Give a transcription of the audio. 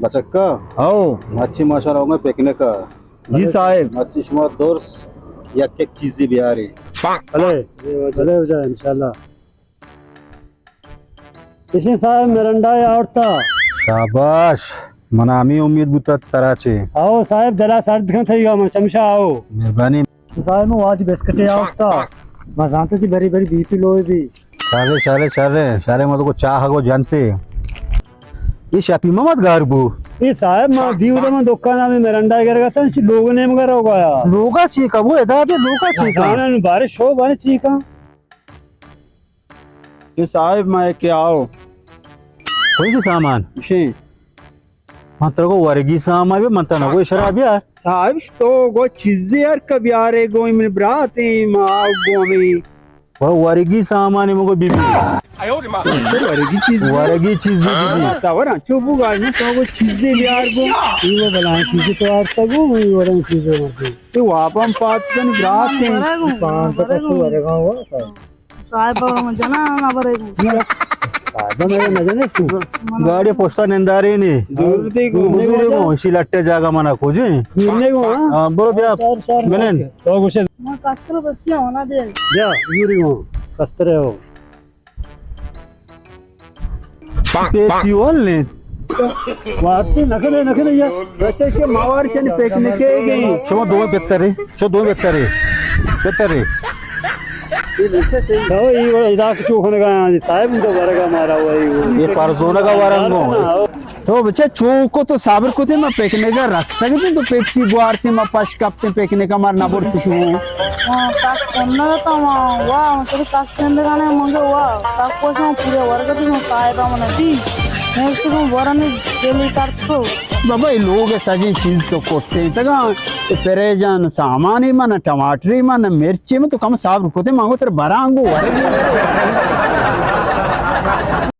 بچکا؟ ہو۔ مرچی ما شما روگا پکنک ءَ۔ جی صاحب۔ مرچی شما درس یک یک چیزے بیارے۔ بلے، بلے واجہ، انشاءاللہ۔ ایشی صاحب مرنڈا ءَ آورتا۔ شاباش، منا ہمے امید بوتا ترا چے۔ آؤ صاحب، دلا سرد کن تھئی گا من چمشا آؤ۔ مہربانی۔ صاحب من وادی بسکٹے آورتا۔ من زانتا تئی بری بری بی پی لو بی۔ شرے، شرے، شرے، شرے، ما تو کو چاہ کو جنتے۔ اے شپی محمد گار بو۔ اے صاحب ما دیو دے من دکان میں مرنڈا گر گتا، چی لوگ نیم گر ہو گیا۔ لوگا چی کا وہ ادا دے لوگا چی کا؟ جانا بارے شو بارے چی کا؟ اے صاحب ما کہ آؤ۔ کوئی بھی سامان؟ شی۔ من ترا گو ورگی سامان بی، من ترا نگو شراب یار۔ صاحب تو گو چیزے یار کب یارے گو من برات ما گو ہمیں۔ وہ ورگی سامان مگو بی بی۔ ورگی چیز۔ ورگی چیز بی بی۔ تاورا چو بو گا من تو گو چیزے بیار گو۔ یہ بلا چیز تو آتا گو، یہ ورگی چیز مت۔ تو واپم پات کن برات۔ پانچ سو ورگا ہوا۔ صاحب، بابا، من جنا نہ برے گو۔ صاحب، میں نہ جنے تو۔ گاڑی پوسٹا نندارے نے۔ دور دی گو۔ بزرگ گو، شی لٹے جاگا منا کو جی۔ دور نے گو، ہاں؟ ہاں، برو بیا۔ شہر، شہر، بلند۔ تو گوشے۔ میں کستر بچی ہونا دے۔ بیا، یوری گو۔ کستر ہے ہو۔ پیپسی ول نے۔ وارتی نکلے، نکلے یا۔ بچے کے ماوار شن پکنک گئی۔ شما دو بہتر ہے، شما دو بہتر ہے، بہتر ہے۔ تو یہ ادا چو کھن گیا صاحب، تو ورگا مارا ہوا ہے۔ یہ پرزونگا ورنگو۔ تو بچے چو کو تو صبر کو تے، ما پکنک رکھ سکتے تو پیپسی بوارتی ما پش کپتے پکنک مار نہ برتی شو۔ ہاں، تک کنگا تو ما، واہ، تیرے تک کنگا نے منگے، واہ، تک کو شما پورے ورگتی شما صاحبہ من دی۔ نیکسٹ کو ورنی دلی کرتو۔ بابا، اے لوگ سجیں چیز تو کٹے تگا، اے پریجان سامانی من، ٹماٹری من، مرچی من، تو کم صبر کتے، من گو تر برانگو ورگی۔